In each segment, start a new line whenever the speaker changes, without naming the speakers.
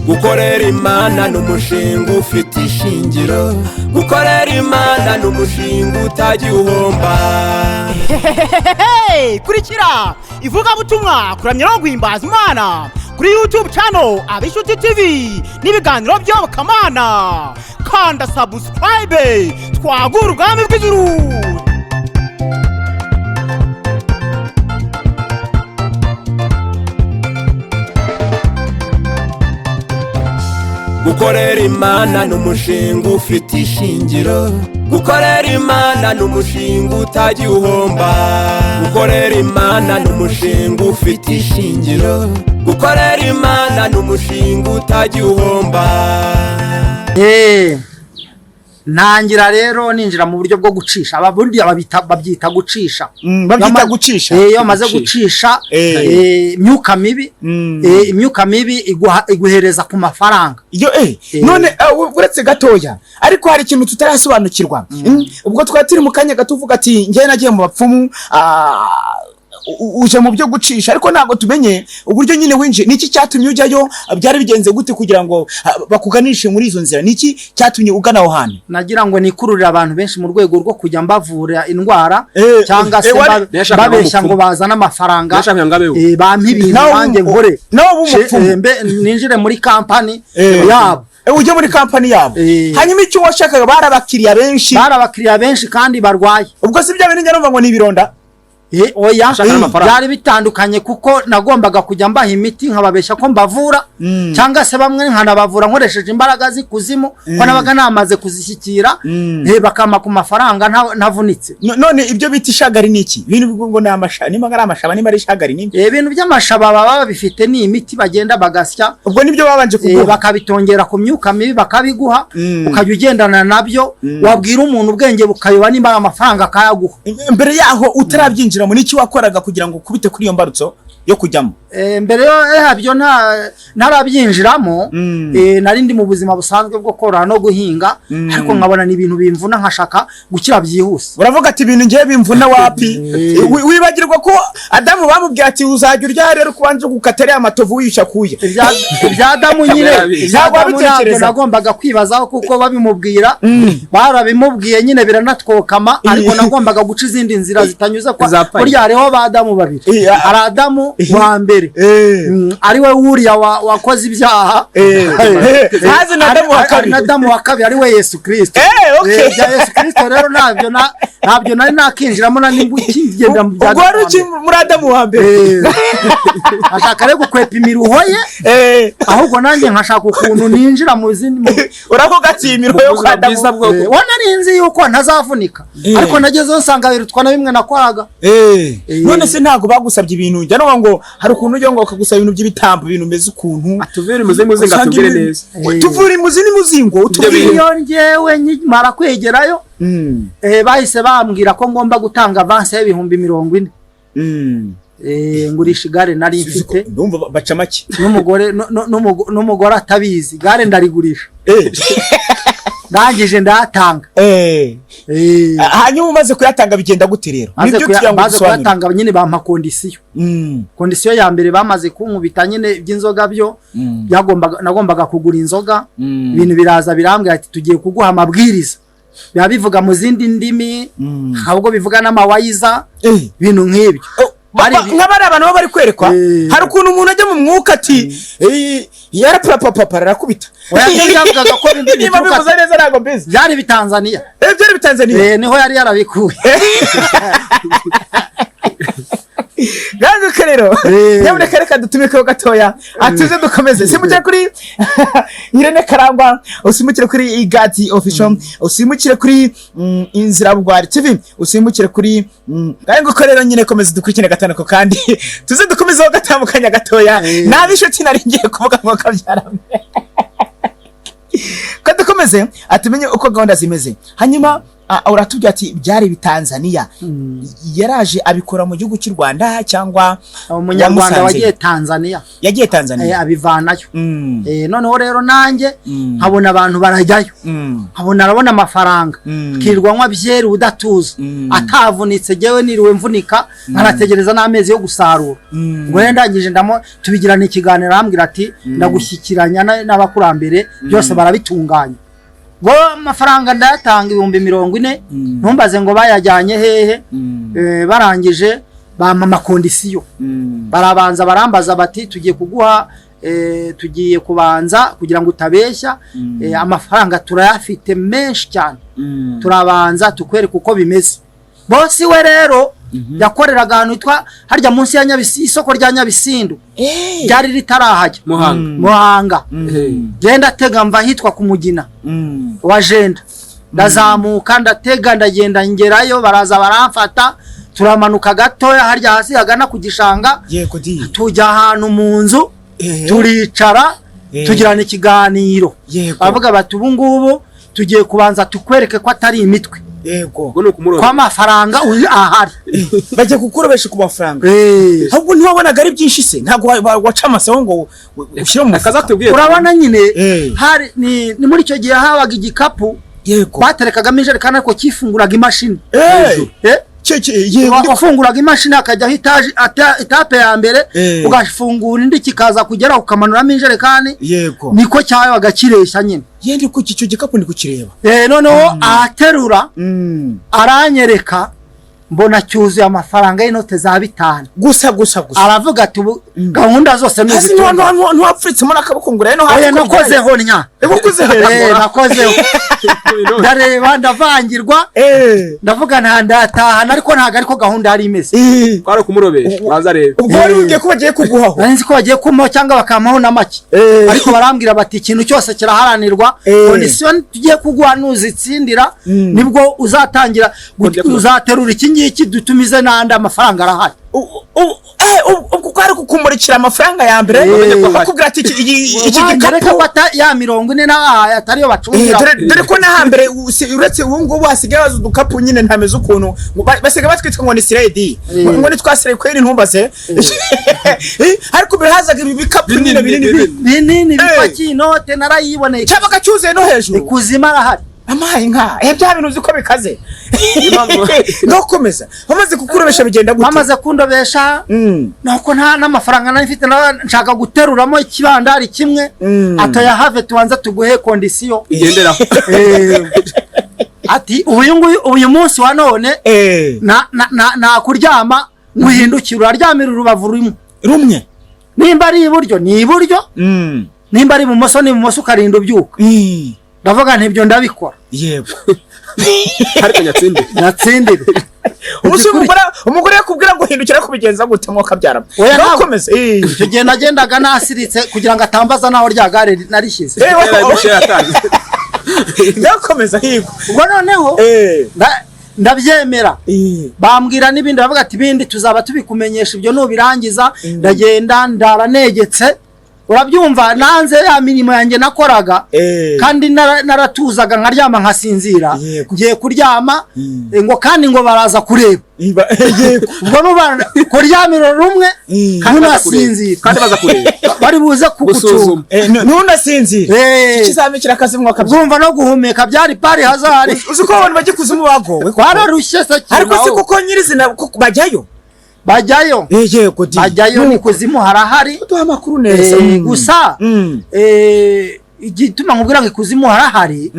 Gukorera Imana ni umushinga ufite ishingiro. Gukorera Imana ni umushinga utagiye uhomba.
Hehehehe! Kurikira ivugabutumwa, kuramya no guhimbaza Imana kuri YouTube channel Abishuti TV n'ibiganiro by'Iyobokamana. Kanda subscribe, twagura ubwami bw'ijuru.
Gukorera Imana ni umushinga ufite ishingiro. Gukorera Imana ni umushinga utagiye uhomba. Gukorera Imana ni umushinga ufite ishingiro. Gukorera Imana ni umushinga utagiye uhomba.
Ntangira rero ninjira mu buryo bwo gucisha, ababundi babyita gucisha.
Babyita gucisha.
Iyo bamaze gucisha imyuka mibi, imyuka mibi iguhereza ku mafaranga.
Iyo none uretse gatoya, ariko hari ikintu tutarasobanukirwa. Ubwo twari turi mu kanya gato uvuga ati njyewe nagiye mu bapfumu, uje mu byo gucisha, ariko ntabwo tumenye uburyo nyine winjiye. Niki cyatumye ujyayo? Byari bigenze gute kugira ngo bakuganishe muri izo nzira? Niki cyatumye ugana aho hantu?
Nagira ngo nikururire abantu benshi mu rwego rwo kujya mbavura indwara cyangwa se babeshya ngo bazane amafaranga,
Yashakaga ngo abeho.
Bampe ibintu
Nawe
nanjye nkore.
Nawe ube umupfumu.
Ninjire muri kampani yabo.
Ujye muri kampani yabo. Hanyuma icyo washakaga, bari abakiriya benshi?
Bari abakiriya benshi kandi barwaye.
Ubwo si bya bintu njya numva ngo ni ibironda?
Oya.
Ashaka n'amafaranga.
Byari bitandukanye, kuko nagombaga kujya mbaha imiti nkababeshya ko mbavura, cyangwa se bamwe nkanabavura nkoresheje imbaraga z'ikuzimu, ko nabaga namaze kuzishyikira, bakampa ku mafaranga ntavunitse.
None ibyo bita ishagari ni iki? Ibintu ngo ni amasha, niba ari amashaba, niba ari ishagari, ni
Ibintu by'amashaba baba babifite, ni imiti bagenda bagasya.
Ubwo nibyo babanje kuguha?
Bakabitongera ku myuka mibi, bakabiguha, ukajya ugendana nabyo, wabwira umuntu ubwenge bukayoba, nimba ari amafaranga akayaguha.
Mbere yaho utarabyinjiramo, niki wakoraga kugira ngo ukubite kuri iyo mbarutso yo kujyamo?
Mbere yabyo ntarabyinjiramo, nari ndi mu buzima busanzwe bwo korora no guhinga, ariko nkabona ni ibintu bimvuna, nkashaka gukira byihuse.
Uravuga ati ibintu ngiye bimvuna wapi. Wibagirwa ko Adamu bamubwiye ati uzajya urya rero kubanza gukata ariya matovu wiyushya kuya.
Ibya Adamu nyine, ibya
Ntabwo
Adamu ntabyo
wabitekereza.
nagombaga kwibazaho, kuko babimubwira barabimubwiye nyine biranatwokama, ariko nagombaga guca izindi nzira zitanyuze kwa
Za payi.
burya hariho ba Adamu babiri. Hari Adamu wa mbere, ari we wuriya wakoze ibyaha.
Hazi na Adamu wa
Hari
kabiri.
na Adamu wa kabiri, ari we Yesu Kristo.
Okay.
Ibya Yesu Kristo rero ntabyo nari nakinjiramo na nimba ukigenda mu bya
Ubwo wari
Adamu wa
ukiri
mbere.
muri Adamu wa mbere.
Ashaka rero gukwepa imiruho ye, ahubwo nanjye nkashaka ukuntu ninjira mu zindi
Uravuga ati imiruho yo kwa
Ubuzima
Adamu.
bwiza bwo
Wa nari nzi yuko ntazavunika, ariko nagezeho nsanga birutwa na bimwe nakoraga.
None se ntabwo bagusabye ibintu? Njya numva ngo hari ukuntu ujya ngo bakagusaba ibintu by'ibitambo, ibintu bimeze ukuntu.
Atuvere imuzi muzingo,
Usanga
atubwire
ibintu-
neza.
Tuvure imuzi n'umuzingo, utubwire.
Iyo njyewe nkimara kwegerayo, bahise bambwira ko ngomba gutanga avance y'40,000. Ngurisha igare nari mfite.
Ndumva baca make.
N'umugore n'umugore atabizi, igare ndarigurisha, ndangije ndatanga.
Hanyuma umaze kuyatanga bigenda gute rero?
Maze
Nibyo tugira ngo
maze
dusobanure.
kuyatanga nyine bampa condition. Condition ya mbere, bamaze kunkubita nyine iby'inzoga byo, nagombaga kugura inzoga. Ibintu biraza birambwira ati tugiye kuguha amabwiriza, biba bivuga mu zindi ndimi, ahubwo bivuga n'amawayiza, ibintu nk'ibyo.
Oh, nk'abari abantu baba bari kwerekwa, hari ukuntu umuntu ajya mu mwuka ati yarapurapapapa arakubita.
Oya, ibyo byavugaga ko
Niba
bituruka-
bivuze neza ntabwo mbizi.
Byari bitanzaniya.
Byari bitanzaniya.
Niho yari yarabikuye.
Garuka rero, nyamuneka reka dutumikeho gatoya, atuze dukomeze. Simukire kuri Irene Karangwa, usimukire kuri Igati Official, usimukire kuri Inzira Bugwari TV, usimukire kuri ngaruka rero nyine, komeza dukurikirane gatanu ko kandi tuze dukomezeho gatambukanya gatoya. Nabi inshuti nari ngiye kuvuga ngo kabyarame ko dukomeze atumenye uko gahunda zimeze. Hanyuma Uratubwira ati byari Bitanzania, yaraje abikora mu gihugu cy'u Rwanda cyangwa
Umunyarwanda
wamusanzeyo?
Wagiye Tanzania.
Yagiye Tanzania.
Abivanayo. Noneho rero nanjye nkabona abantu barajyayo, nkabona arabona amafaranga, akirirwa anywa byeri udatuza, atavunitse. Jyewe niriwe mvunika, nkanategereza n'amezi yo gusarura. Ubwo rero ndangije ndamo tubigirana ikiganiro, arambwira ati ndagushyikiranya n'abakurambere, byose barabitunganya. Ngo amafaranga ndayatanga, 40,000. Ntumbaze ngo bayajyanye hehe. Barangije bampa ama conditions. Barabanza barambaza bati tugiye kuguha, tugiye kubanza kugira ngo utabeshya, amafaranga turayafite menshi cyane, turabanza tukwereke uko bimeze. Boss we rero yakoreraga ahantu hitwa harya munsi ya isoko rya Nyabisindu, ryari ritarahajya.
Muhanga.
Muhanga. Genda tega mva ahitwa ku Mugina wa Jenda, ndazamuka, ndatega, ndagenda, ngerayo, baraza baramfata, turamanuka gatoya harya hasi hagana ku gishanga,
Yego di.
tujya ahantu mu nzu, turicara, tugirana ikiganiro. Baravuga bati ubu ngubu tugiye kubanza tukwereke ko atari imitwe,
Ubwo ni ukumuroza.
ko amafaranga uri ahari.
Bajya kukurobesha ku mafaranga. Ahubwo ntiwabonaga ari byinshi se? Ntabwo waca amasaho ngo ushyire mu mufuka?
Akazatubwiye.
Urabona nyine, hari ni muri icyo gihe habaga igikapu baterekagamo ijerekani, ariko cyifunguraga imashini.
Yego.
Wafunguraga imashini hakajyaho étape ya mbere, ugafungura indi kikaza kugera ukamanuramo ijerekani. Niko cyabaga kireshya nyine.
Yenda ku icyo gikapu ndi kukireba.
Noneho ahaterura, aranyereka, mbona cyuzuye amafaranga y'inote za 5.
Gusa gusa gusa.
Aravuga ati ubu gahunda zose ni
Hasi
uzitunga.
ntiwapfutsemo n'akaboko ngo urebe no hasi
Oya,
ko
nakozeho nya.
Wakoze hejuru.
Nakozeho, ndareba, ndavangirwa. Ndavuga nta ndatahana, ariko ntabwo ariko gahunda yari imeze.
Kwari ukumurobesha baza arebe.
Ubwo wari wibwiye ko bagiye kuguhaho?
Nari nzi ko bagiye kumpaho cyangwa bakampaho na make, ariko barambwira bati ikintu cyose kiraharanirwa. Condition tugiye kuguha nuzitsindira, nibwo uzatangira
Kongera
uzaterura iki ngiki, dutumize n'andi, amafaranga arahari.
Ubwo kwari kukumurikira amafaranga ya mbere, bakubwira ati iki
Banyereka
gikapu
ko ya 40 n'abahaye atariyo bacungira.
Dore ko n'ahambere uretse ubu ngubu hasigaye haza udukapu nyine ntameze ukuntu ngo basigaye batwitwa ngo ni siredi, ngo ni twa siredi kweri, ntumbaze. Ariko mbere hazaga ibi bikapu nyine binini
binini.
Binini bipakiye inote, narayiboneye.
Cyabaga cyuzuye no hejuru.
Ikuzimu arahari.
Amaye nka bya bintu uzi ko bikaze. Ngakomeza, bamaze kukurobesha bigenda gute?
Bamaze kundobesha, nuko nta n'amafaranga nari mfite, nshaka guteruramo ikibandari kimwe. Atoya, have, tubanze tuguhe condition.
Igenderaho.
Ati uyu nguyu, uyu munsi wa none, na kuryama ngo uhindukire, uraryamira urubavu rumwe.
Rumwe.
Nimba ari iburyo ni iburyo, nimba ari ibumoso ni ibumoso, ukarinda ubyuka. Ndavuga nti ibyo ndabikora.
Ariko nyatsinde.
Natsindire.
Umunsi umugore yakubwira ngo hindukira kubigenza gute mwakabyara?
Oya,
Ngakomeza.
Icyo gihe nagendaga nasiritse kugira ngo atambaza n'aho rya gare narishyize.
Yatanze.
Ngakomeza higo.
Ubwo noneho ndabyemera. Bambwira n'ibindi, bavuga ati ibindi tuzaba tubikumenyesha ibyo nubirangiza. Ndagenda, ndara negetse, urabyumva, nanze ya mirimo yanjye nakoraga, kandi naratuzaga nkaryama nkasinzira. Ngiye kuryama, ngo kandi ngo baraza kureba. Ubwo nuba kuryamira rumwe, ntunasinzira.
Kandi baza kureba.
Bari buze kugucunga.
Gusuzuma.
Ntunasinzire. Ikizami kirakaze mwakabyara.
Ubwumva no guhumeka byari pari hazari.
Uzi ko abantu bajya ikuzimu bagowe?
Wararushye se?
Ariko si
Nawo.
kuko nyirizina kuko bajyayo.
Bajyayo.
Yego di.
Bajyayo, ni kuzimu harahari.
Duha amakuru neza.
Gusa igituma nkubwira ngo ikuzimu harahari,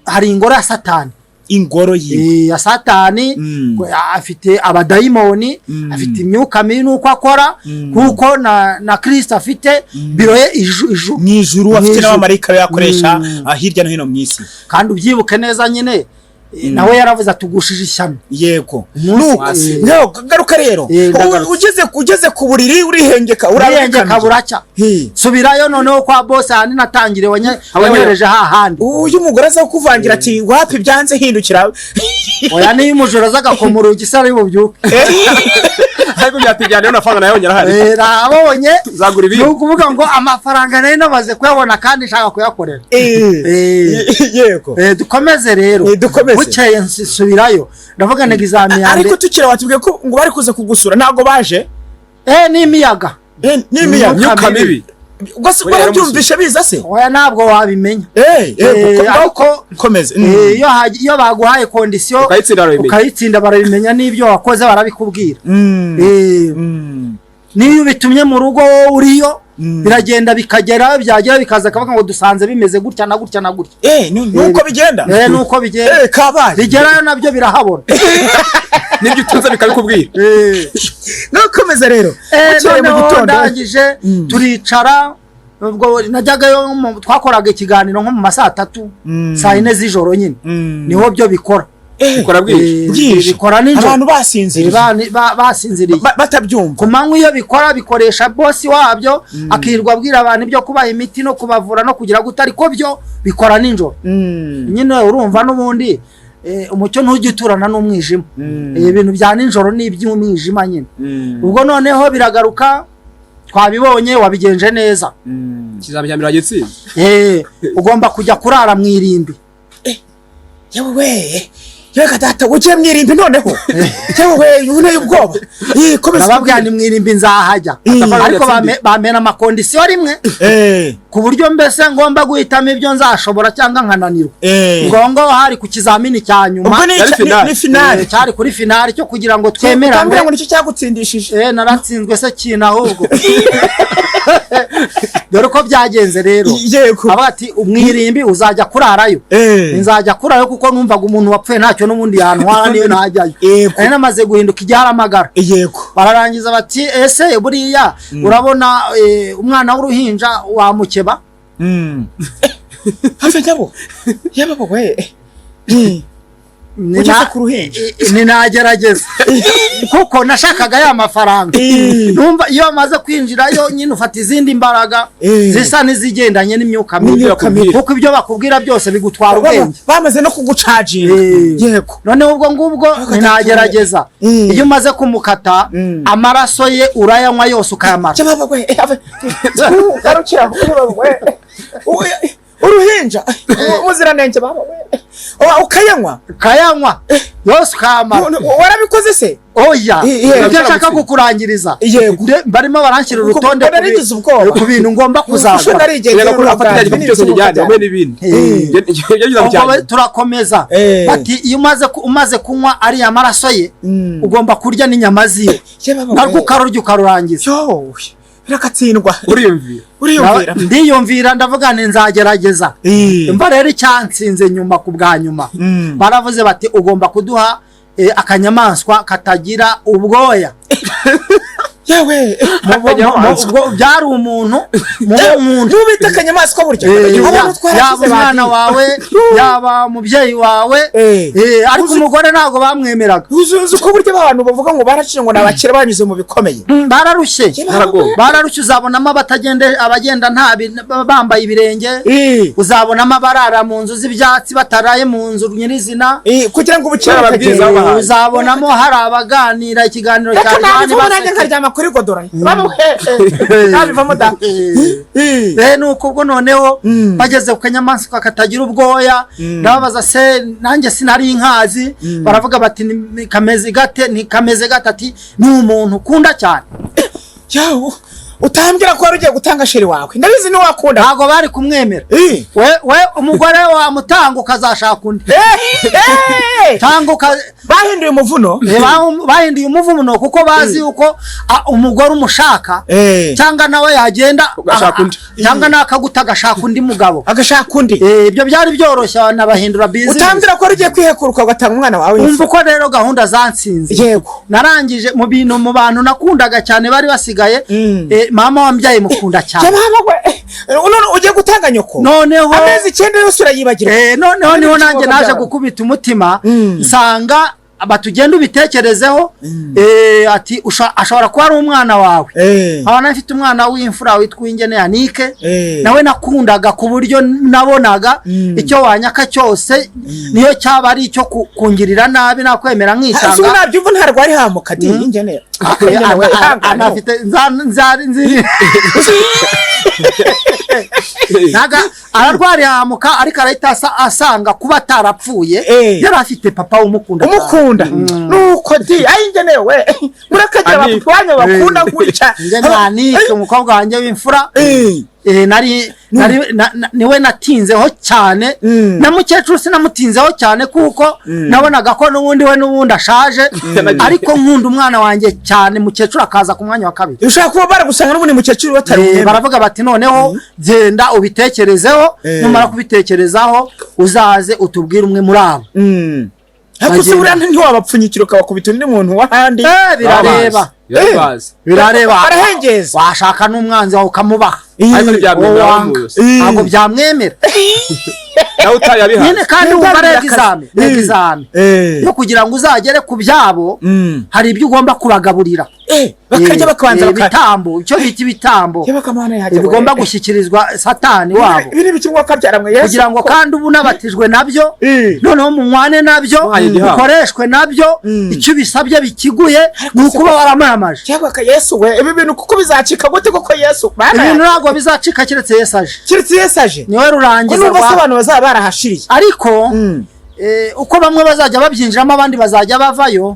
hari ingoro ya Satani.
Ingoro yiwe.
Ya Satani. Afite abadayimoni, afite imyuka mibi, nuko akora, kuko na Kristo afite biro ye iju
Mu ijuru afite
Mw'ijuru.
n'abamarayika be yakoresha, hirya no hino mu isi.
Kandi ubyibuke neza nyine, nawe yaravuze atugushije ishyano. Umunsi
Nuko, no, garuka rero.
Ndagarutse.
Ugeze ku buriri urihengeka.
Urihengeka.
Urabikamye.
Buracya. Subirayo noneho kwa boss ahandi natangire, wanyohereje hahandi.
Uyu mugore aza kukuvangira ati wapi, byanze, hindukira.
Oya, niyo umujura aza agakoma urugi se ari bubyuke?
Ariko byatijyana amafaranga nayo arahari.
Nabonye.
Nzagura
Ni
ibindi.
ukuvuga ngo amafaranga nari namaze kuyabona kandi nshaka kuyakorera.
Yego.
Dukomeze rero.
Dukomeze.
Bukeye nsubirayo, ndavuga ngo examen ya
Ariko
mbere.
Tukira, watubwiye ko ngo bari kuza kugusura, ntabwo baje?
Ni imiyaga.
N'imiyaga.
Imyuka mibi.
Ubwo se
Buriya
warabyumvishe biza se?
Oya, ntabwo wabimenya.
Ariko komeze.
Iyo baguhaye condition
Ukayitsinda barabimenya.
Ukayitsinda barabimenya, n'ibyo wakoze barabikubwira. N'iyo ubitumye mu rugo wowe uriyo, biragenda bikagera, byagera bikaza akavuga ngo dusanze bimeze gutya na gutya na gutya.
Nuko bigenda.
Nuko bigenda.
Kabaye.
Bigerayo nabyo birahabona.
N'ibyo utunze bikabikubwira.
Nukomeza rero. Bukeye mu
Noneho
gitondo.
ndangije turicara. Ubwo najyagayo twakoraga ikiganiro nko mu ma 3:00, 4:00 z'ijoro nyine, niho byo bikora.
Bikora bwije.
Bwije.
Bikora nijoro.
Abantu basinziriye.
Basinziriye.
Batabyumva.
Ku manywa iyo bikora, bikoresha boss wabyo, akirirwa abwira abantu ibyo kubaha imiti no kubavura no kugira gute, ariko byo bikora nijoro. Nyine urumva n'ubundi umucyo ntujya uturana n'umwijima. Ibintu bya nijoro ni iby'umwijima nyine. Ubwo noneho biragaruka, twabibonye wabigenje neza.
Ikizami cya mbere wagitsinze.
Ugomba kujya kurara mu irimbi.
Yewe we, yewe data, ugiye mu irimbi noneho? Yewe we, unteye ubwoba. Komeza.
Ndababwira ni mu irimbi nzahajya, ariko bamena ama condition rimwe, ku buryo mbese ngomba guhitamo ibyo nzashobora cyangwa nkananirwa. Ubwo ngo hari ku kizamini cya nyuma.
Ubwo ni
Yari finale.
Ni finale.
Cyari kuri finale cyo kugira ngo
Utambwira
twemeranywe.
ngo nicyo cyagutsindishije?
Naratsinzwe se kintu ahubwo. Dore uko byagenze rero.
Yego.
Avuga ati umwirimbi uzajya kurarayo. Nzajya kurarayo kuko numvaga umuntu wapfuye ntacyo n'ubundi yantwara niyo ntajyayo. Nari namaze guhinduka igiharamagara. Bararangiza bati ese buriya urabona umwana w'uruhinja wamukeba?
Hafi nyabo yabo we.
Ni
Ugeze ku ruhinja.
Ninagerageza kuko nashakaga ya mafaranga. Numva iyo amaze kwinjirayo nyine ufata izindi mbaraga zisa n'izigendanye n'imyuka mibi,
N'imyuka mibi.
kuko ibyo bakubwira byose bigutwara ubwenge.
Bamaze no kugucaginga. Yego.
Noneho ubwo ngubwo ninagerageza. Iyo umaze kumukata, amaraso ye urayanywa yose ukayamara.
Cyababa we, have garukira aho, baba we. Uruhinja umuziranenge, baba we. Ukayanywa?
Ukayanywa yose ukayamara.
Warabikoze se?
Oya. Ibyo nshaka kukurangiriza. Barimo baranshyira urutonde
Kuko narigize ubwoba.
Ku bintu ngomba
Kuko
kuzakora.
narigendeye.
Reka ko afata ibyo byose bijyane hamwe n'ibindi. Ibyo byiza
Ubwo
cyane.
Turakomeza. Bati iyo umaze kunywa ariya maraso ye, ugomba kurya n'inyama ziwe,
Yababa we.
narwo ukarurya ukarurangiza.
Yo, birakatsindwa.
Uriyumvira.
Uriyumvira.
Ndiyumvira, ndavuga nti nzagerageza. Mva rero icyansinze nyuma, ku bwa nyuma, baravuze bati ugomba kuduha akanyamaswa katagira ubwoya.
Yewe.
Ubwo byari umuntu mu muntu.
N'ubita akanyamaswa burya. Abantu
Yaba
twarashize
umwana
bagiye.
wawe, yaba umubyeyi wawe, ariko umugore ntabwo bamwemeraga.
Uzi uko burya abantu bavuga ngo baraciye, ngo ni abakire banyuze mu bikomeye.
Bararushye.
Baragowe.
Bararushye. Uzabonamo abatagenda, abagenda nta bambaye ibirenge. Uzabonamo abarara mu nzu z'ibyatsi, bataraye mu nzu nyirizina.
Kugira ngo ubukire
Barababwiriza
butagenda.
babahaye.
Uzabonamo hari abaganira ikiganiro
Reka
cya
nabivamo
Yohani
nanjye
baseka.
nkaryama kuri godora. Baba we, nabivamo da.
Nuko ubwo noneho bageze ku kanyamaswa katagira ubwoya, ndababaza se nanjye sinari inkazi. Baravuga bati kameze gate? Ni kameze gate? Ati ni umuntu ukunda cyane.
Yawo, utambwira ko wari ugiye gutanga chéri wawe, ndabizi niwakunda.
Ntabwo bari kumwemera. We umugore wamutanga ukazashaka undi cyangwa
Bahinduye umuvuno.
Bahinduye umuvuno kuko bazi yuko umugore umushaka cyangwa nawe yagenda
Ugashaka undi.
Cyangwa nakaguta agashaka undi mugabo.
Agashaka undi.
Ibyo byari byoroshye, abantu bahindura business.
Utambwira ko wari ugiye kwihekuruka ugatanga umwana wawe.
Umva uko rero gahunda zatsinze. Narangije mu bintu, mu bantu nakundaga cyane bari basigaye, mama wambyaye mukunda cyane.
Mama we, none ugiye gutanga nyoko?
Noneho
Amezi 9 yose urayibagirwa.
Noneho niho nanjye naje
Byara.
gukubita umutima, nsanga Batugenda ubitekerezeho, ati ashobora kuba ari umwana wawe. Nkaba mfite umwana w'imfura witwa Uwingene Yanike, nawe nakundaga ku buryo nabonaga icyo wanyaka cyose, niyo cyaba ari icyo kungirira nabi, nakwemera
Ese ubu
nkitanga.
Nabyumva ntarwari hamuka di ingene.
Anafite nzari nziri ntaga ararwara hamuka, ariko arahita asanga kuba atarapfuye yari afite papa umukunda cyane.
Umukunda nuko di ayi ingene we murakagira
Anike.
abapapa wanyu bakunda gutya.
Ingene Yanike, umukobwa wanjye w'imfura, nari nari niwe natinzeho cyane. Na mukecuru sinamutinzeho cyane kuko nabonaga ko n'ubundi we n'ubundi ashaje, ariko nkunda umwana wanjye cyane. Mukecuru akaza ku mwanya wa kabiri.
Ushobora kuba baragusanga n'ubundi mukecuru batari umwembe.
Baravuga bati noneho genda ubitekerezeho, numara kubitekerezaho uzaze utubwire umwe muri abo.
Ariko se
Bagenda.
buriya ntiwabapfunyikira ukabakubita undi muntu w'ahandi?
Birareba.
Yarabazi.
Birareba.
Barahengeza.
Washaka n'umwanzi wawe ukamubaha.
Ariko ntibyamwemera.
Uwo wanga.
Wamwose.
Ntabwo byamwemera.
Nawe utayabihaye.
Nyine kandi wumva
Byari
rega
akazi.
izame rega izame yo kugira ngo uzagere ku byabo, hari ibyo ugomba kubagaburira.
Bakarya, bakabanza
ibitambo, icyo bita ibitambo
Yabakamana yajya
bigomba gushyikirizwa Satani wabo.
Ibi ni ibiki mwakabyara mwe Yesu?
Kugira ngo kandi ubu unabatijwe nabyo, noneho munywane nabyo,
Muhaye igihango.
ukoreshwe nabyo, icyo ubisabye bikiguye, ni ukuba waramamaje.
Cyangwa ka Yesu we, ibi bintu kuko bizacika gute koko Yesu Mana
Ibintu
yanjye.
ntabwo bizacika keretse Yesu aje.
Keretse Yesu aje.
Niwe
Ko
rurangiza
numva se
rwa
abantu bazaba barahashiriye.
Ariko uko bamwe bazajya babyinjiramo, abandi bazajya bavayo,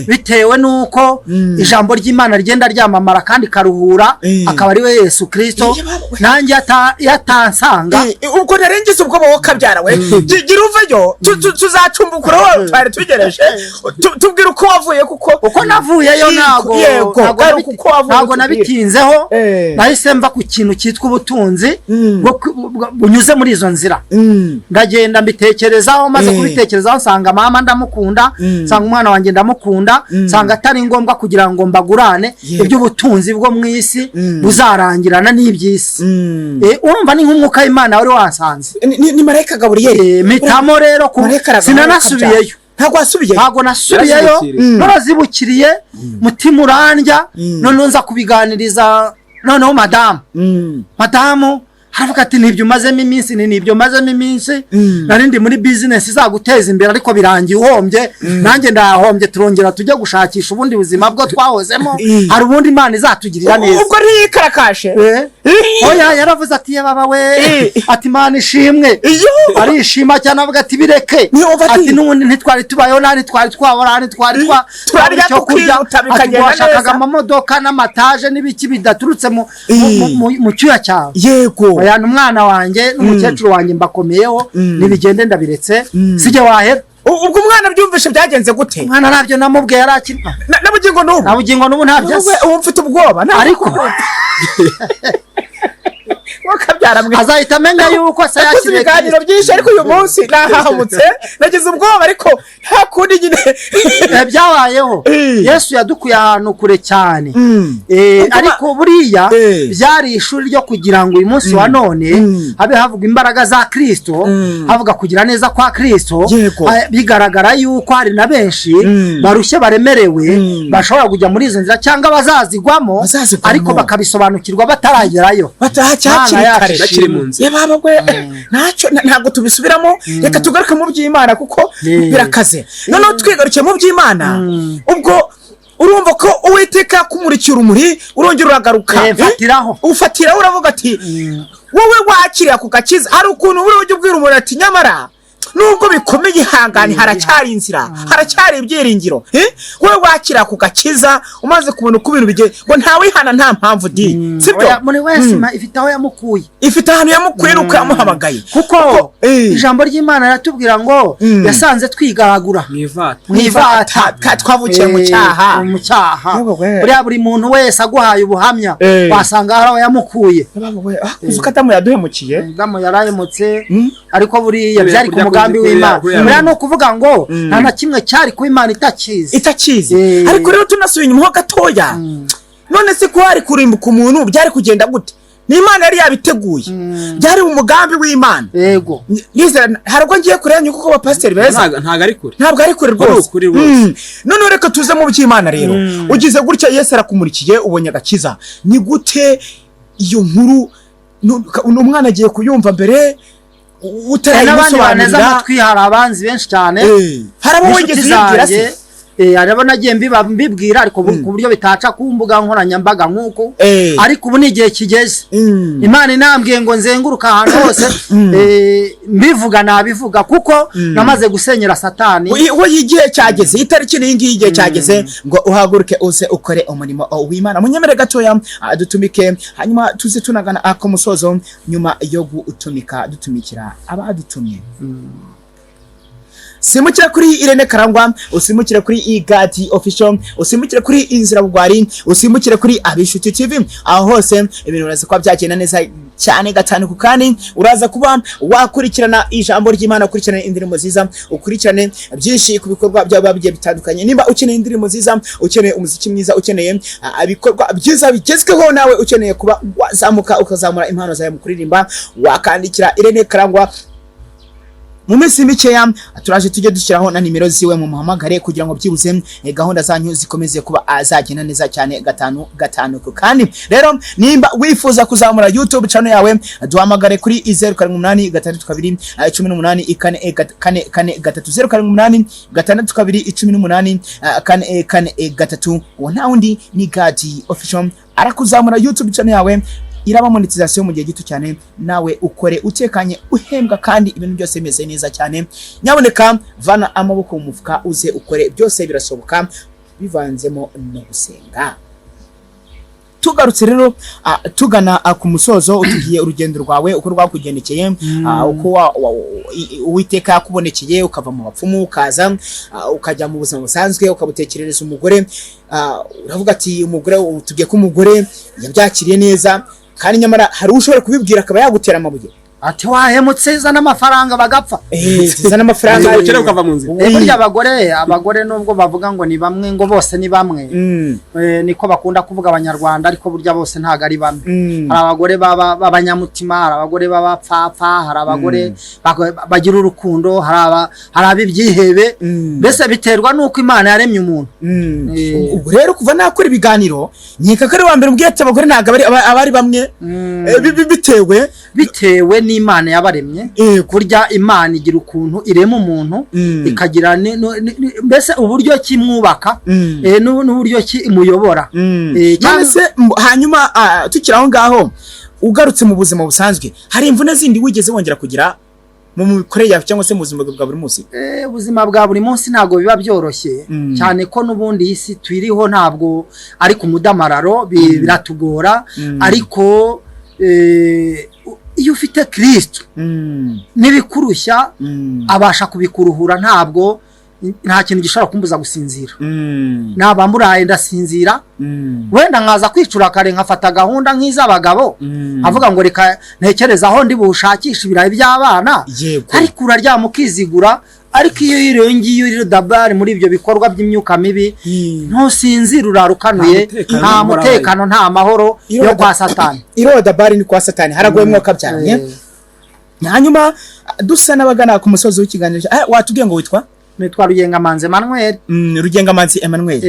bitewe n'uko ijambo ry'Imana rigenda ryamamara kandi karuhura, akaba ari we Yesu Kirisito. Nanjye yatansanga.
Ubwo narengeje ubwoba wowe kabyara we. Gira uveyo, tuzacumbukura aho twari tugereje. Tubwire uko wavuye kuko
Uko navuyeyo, ntago
Yego, garuka uko wavuye
ntago
utubwire.
nabitinzeho. Nahise mva ku kintu cyitwa ubutunzi bunyuze muri izo nzira. Ndagenda mbitekerezaho, maze kubitekerezaho nsanga mama ndamukunda, nsanga umwana wanjye ndamukunda, nsanga atari ngombwa kugira ngo mbagurane iby'ubutunzi bwo mu isi buzarangirana n'iby'isi. Urumva ni nk'umwuka w'Imana wari wansanze.
Ni marayika Gaburiyeli.
Mpitamo rero
Marayika aragaruka.
sinanasubiyeyo.
Ntabwo wasubiyeyo?
Ntabwo nasubiyeyo.
Yarazibukiriye.
Narazibukiriye, mutima urandya. Noneho nza kubiganiriza noneho madamu. Madamu aravuga ati nibyo umazemo iminsi, ni nibyo mazemo iminsi. Nari ndi muri bizinesi izaguteza imbere, ariko birangiye uhombye, nanjye ndahombye. Turongera tujye gushakisha ubundi buzima bwo twahozemo. Hari ubundi Imana izatugirira neza.
Ubwo ntiyikarakashe?
Oya, yaravuze ati ye baba we, ati Imana ishimwe.
Iyo.
Arishima cyane, avuga ati bireke.
Niyo ati-
Ati n'ubundi ntitwari tubayeho, nta ntitwari twabora, ntitwari twa
Turarya
twabura icyo kurya.
tukihuta,
Ati
bikagenda
washakaga
neza.
amamodoka n'amataje n'ibiki bidaturutse mu cyuya cyawe. Oya, umwana wanjye n'umukecuru wanjye mbakomeyeho, nibigende ndabiretse, sijye wahera.
Ubwo umwana byumvishe byagenze gute?
Umwana ntabyo namubwiye, yari akiri
Na bugingo n'ubu?
Nta bugingo n'ubu ntabyo azi.
Ubu mfite ubwoba ntabwo.
Ariko
Wakabyara mwe.
azahita amenya yuko se
Nakoze
yakiriye
ibiganiro
Kristo.
byinshi, ariko uyu munsi nahahamutse, nagize ubwoba, ariko nta kundi nyine.
Byabayeho. Yesu yadukuye ahantu kure cyane. Ariko buriya byari ishuri ryo kugira ngo uyu munsi wa none habe havuga imbaraga za Kristo, havuga kugira neza kwa Kristo. Bigaragara yuko hari na benshi barushye, baremerewe, bashobora kujya muri izo nzira cyangwa bazazigwamo,
Bazazigwamo.
ariko bakabisobanukirwa bataragerayo.
Batahacya hakiri
Imana yacu
kare.
Bakiri mu nzira.
Ye baba we, ntacyo ntabwo tubisubiramo, reka tugaruke mu by'Imana kuko birakaze. Noneho twigarukiye mu by'Imana, ubwo urumva ko Uwiteka yakumurikiye urumuri, urongera uragaruka.
Mfatiraho.
Ufatiraho, uravuga ati wowe wakiriye ako gakiza, hari ukuntu buri ujya ubwira umuntu ati nyamara nubwo bikomeye ihangane, haracyari inzira, haracyari ibyiringiro. Wowe wakiriye ako gakiza, umaze kubona uko ibintu bigenda, ngo ntawihana nta mpamvu di, sibyo?
Oya, muri wese ifite aho yamukuye.
Ifite ahantu yamukuye nuko yamuhamagaye.
Kuko ijambo ry'Imana riratubwira ngo yasanze twigaragura
mu ivata.
Mu ivata.
Twavukiye mu cyaha.
Mu cyaha.
Yewe we.
Buriya buri muntu wese aguhaye ubuhamya, wasanga hari aho yamukuye.
Uzi ko Adamu yaduhemukiye?
Adamu yarahemutse, ariko buriya
Kubera
byari ku
kurya
mugambi w'Imana. Buriya ni ukuvuga ngo nta na kimwe cyari kuba Imana itakizi.
Itakizi. Ariko rero tunasubiye inyuma ho gatoya, none se ko hari kurimbuka umuntu byari kugenda gute? Ni Imana yari yabiteguye, byari umugambi w'Imana.
Yego.
Nizera hari ubwo ngiye kure yanyu, kuko abapasiteri beza.
Ntabwo ari kure.
Ntabwo ari kure
Ni
rwose.
ukuri rwose.
Noneho reka tuze mu by'Imana rero. Ugize gutya Yesu arakumurikiye, ubonye agakiza. Ni gute iyo nkuru umwana agiye kuyumva mbere
Hari n'abandi baneze
utarayimusobanurira?
amatwi, hari abanzi benshi cyane.
Hari abo
N'inshuti
wigeze uyibwira se?
zanjye, hari abo nagiye mbibwira, ariko ku buryo bitaca ku mbuga nkoranyambaga nk'uko. Ariko ubu ni igihe kigeze. Imana inambwiye ngo nzenguruke ahantu hose mbivuga, nabivuga, kuko namaze gusenyera Satani.
We igihe cyageze, itariki n'iyi ngiyi, igihe cyageze ngo uhaguruke uze ukore umurimo w'Imana. Munyemere gatoya dutumike, hanyuma tuze tunagana ku musozo nyuma yo gutumika, dutumikira abadutumye. Simukira kuri Irene Karangwa, usimukire kuri Igati Official, usimukire kuri Inzira Bugwari, usimukire kuri Abishuti TV. Aho hose ibintu biraza kuba byagenda neza cyane gatanu ku kandi. Uraza kuba wakurikirana ijambo ry'Imana, ukurikirane indirimbo nziza, ukurikirane byinshi ku bikorwa byaba bigiye bitandukanye. Nimba ukeneye indirimbo nziza, ukeneye umuziki mwiza, ukeneye ibikorwa byiza bigezweho, nawe ukeneye kuba wazamuka ukazamura impano zawe mu kuririmba, wakandikira Irene Karangwa. Mu minsi mikeya turaje tujye dushyiraho na nimero ziwe, mu muhamagare kugira ngo byibuze gahunda zanyu zikomeze kuba zagenda neza cyane gatanu gatanu. Kandi rero nimba wifuza kuzamura YouTube channel yawe, duhamagare kuri 0786 18 4 4 4 3, 0786 2 18 4 4 3. Uwo nta wundi ni Gadi Official, arakuzamura YouTube channel yawe iraba monetization mu gihe gito cyane, nawe ukore utekanye, uhembwa kandi ibintu byose bimeze neza cyane. Nyaboneka vana amaboko mu mufuka uze ukore, byose birashoboka bivanzemo no gusenga. Tugarutse rero tugana ku musozo, utubwiye urugendo rwawe uko rwakugendekeye, uko Uwiteka yakubonekeye ukava mu bapfumu, ukaza ukajya mu buzima busanzwe, ukabutekerereza umugore. Uravuga ati umugore, utubwiye ko umugore yabyakiriye neza, kandi nyamara hari ushobora kubibwira akaba yagutera amabuye.
Ati wahemutse, zana amafaranga bagapfa.
Zana amafaranga.
Ubukene bukava mu nzira.
Burya abagore nubwo bavuga ngo ni bamwe, ngo bose ni bamwe, niko bakunda kuvuga Abanyarwanda, ariko burya bose ntabwo ari bamwe. Hari abagore b'abanyamutima, hari abagore b'abapfapfa, hari abagore bagira urukundo, hari ab'ibyihebe. Mbese biterwa n'uko Imana yaremye umuntu.
Ubwo rero kuva nakora ibiganiro, nkeka ko ari wa mbere umbwiye ati abagore ntabwo abari bamwe. Bitewe
Bitewe n'Imana yabaremye. Kurya Imana igira ukuntu irema umuntu, ikagira mbese uburyo kimwubaka n'uburyo ki imuyobora.
None se hanyuma tukiri aho ngaho, ugarutse mu buzima busanzwe, hari imvune zindi wigeze wongera kugira mu mikorere yawe cyangwa se mu buzima bwa buri munsi?
Ubuzima bwa buri munsi ntabwo biba byoroshye, cyane ko n'ubundi iyi si tuyiriho ntabwo ari ku mudamararo, biratugora. Ariko iyo ufite Kristo, n'ibikurushya abasha kubikuruhura. Ntabwo nta kintu gishobora kumbuza gusinzira. Naba mburaye ndasinzira, wenda nkaza kwicura kare, nkafata gahunda nk'iz'abagabo, avuga ngo reka ntekereze aho ndi bushakishe ibirayi by'abana. Ariko uraryama ukizigura. Ariko iyo iriyo ngiyo uri dabari muri ibyo bikorwa by'imyuka mibi, ntusinzira, urara ukanuye.
Nta mutekano.
Nta mutekano, nta mahoro yo kwa Satani.
Iroda bari ni kwa Satani, haragoye mwuka byaranye. Hanyuma dusa n'abagana ku musozi w'ikiganiro, watubwiye ngo witwa?
Nitwa Rugengamanzi Emmanuel.
Rugengamanzi Emmanuel.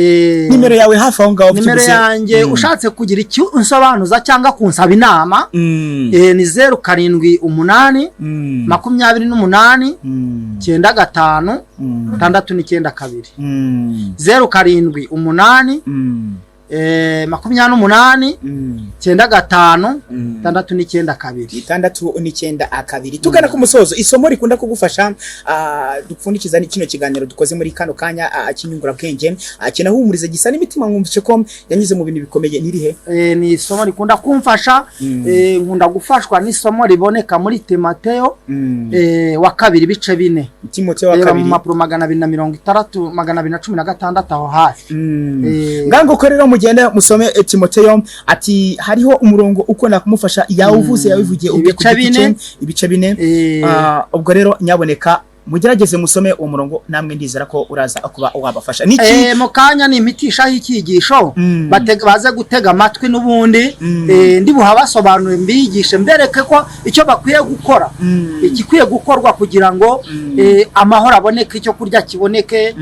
Nimero yawe hafi aho ngaho
Nimero
byibuze?
yanjye, ushatse kugira icyo unsobanuza cyangwa kunsaba inama, ni 078 28 95 692. 078 28 95 692.
692. Tugana ku musozo, isomo rikunda kugufasha, dupfundikiza ni kino kiganiro dukoze muri kano kanya, cy'inyungurabwenge, kinahumuriza, gisa n'imitima, mwumvise ko yanyuze mu bintu bikomeye, nirihe?
Ni isomo rikunda kumfasha. Nkunda gufashwa n'isomo riboneka muri Timoteyo wa kabiri ibice 4.
Timoteyo wa
Reba mu
kabiri.
mpapuro 260, 216 aho hafi.
Ngango ko rero mugende musome Timoteyo, ati hariho umurongo ukunda kumufasha, yawuvuze, yawivugiye ubwe ku
Ibice
giti cye.
4.
Ibice 4. Ubwo rero nyaboneka Mugerageze musome uwo murongo, namwe ndizera ko uraza kuba wabafasha. Niki
Mu kanya nimpitishaho icyigisho, baze gutega amatwi n'ubundi, ndi buhabasobanurire, mbigishe, mbereke ko icyo bakwiye gukora, igikwiye gukorwa kugira ngo amahoro aboneke, icyo kurya kiboneke,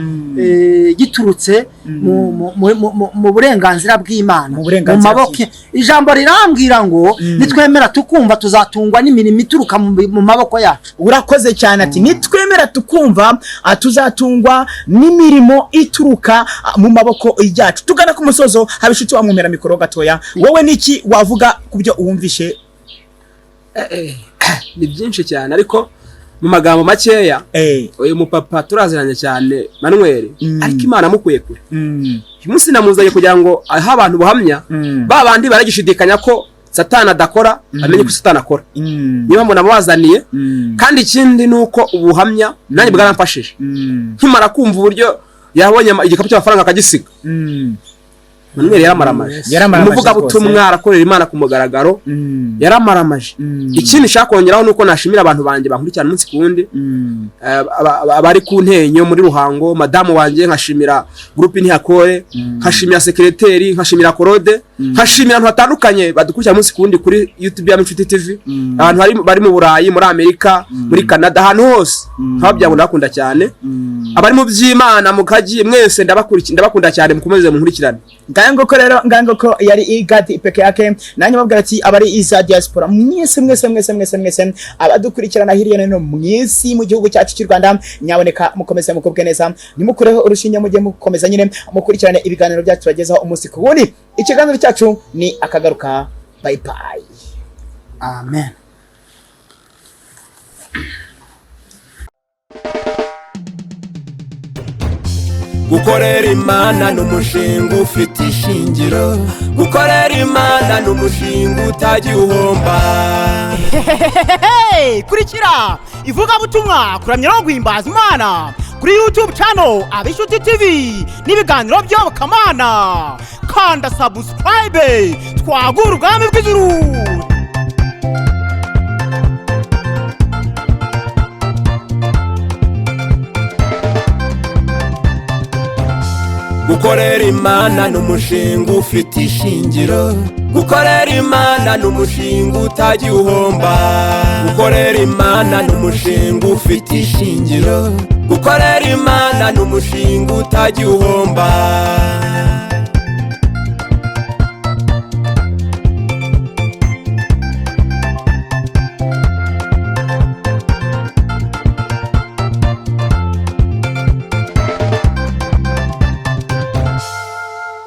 giturutse mu burenganzira bw'Imana,
Mu burenganzira
maboko. Ijambo rirambwira ngo nitwemera tukumva tuzatungwa n'imirimo ituruka mu maboko yacu.
Urakoze cyane. Ati nitwemera tukumva, tuzatungwa n'imirimo ituruka mu maboko yacu. Tugana ku musozo, haba inshuti wamwumera mikoro gatoya. Wowe niki wavuga ku byo wumvishe?
Ni byinshi cyane, ariko mu magambo makeya, uyu mupapa turaziranye cyane, Manuel, ariko Imana amukuye kure. Uyu munsi namuzanye kugira ngo ahe abantu ubuhamya, ba bandi baragishidikanya ko Satani adakora, amenye ko Satani akora. Niyo mpamvu namubazaniye. Kandi ikindi ni uko ubuhamya nanjye bwaramfashije. Nkimara kumva uburyo yabonye igikapu cy'amafaranga akagisiga, Manuel yaramaramaje.
Yaramaramaje.
Umuvugabutumwa, arakorera Imana ku mugaragaro, yaramaramaje. Ikindi nshaka kongeraho ni uko nashimira abantu banjye bankurikirana umunsi ku wundi, abari ku Ntenyo muri Ruhango, madamu wanjye, nkashimira groupe Ntihakore, nkashimira sekereteri, nkashimira Korode, nkashimira abantu batandukanye badukurikirana umunsi ku wundi kuri YouTube ya Inshuti TV, abantu bari mu Burayi, muri Amerika, muri Canada, ahantu hose nkababwira ngo ndabakunda cyane. Abari mu by'Imana mu kagi mwese ndabakunda cyane, mukomeze munkurikirane.
Ngayo nguko rero, ngayo nguko, yari Igadi peke yake. Nanjye babwira ati abari iza diaspora mwese, mwese, mwese, mwese, mwese abadukurikirana hirya no hino mu isi, mu gihugu cyacu cy'u Rwanda, nyaboneka mukomeze mukubwe neza, nimukureho urushinge, mujye mukomeza nyine mukurikirane ibiganiro byacu tubagezaho umunsi ku wundi. Ikiganiro cyacu ni akagaruka. Bye bye.
Amen.
Gukorera Imana ni umushinga ufite ishingiro. Gukorera Imana ni umushinga utajya uhomba.
Hehehehe! Kurikira ivugabutumwa, kuramya no guhimbaza Imana kuri YouTube channel Abishuti TV n'ibiganiro by'Iyobokamana. Kanda subscribe, twagura ubwami bw'ijuru.
Gukorera Imana ni umushinga ufite ishingiro. Gukorera Imana ni umushinga utajya uhomba. Gukorera Imana ni umushinga ufite ishingiro. Gukorera Imana ni umushinga utajya uhomba.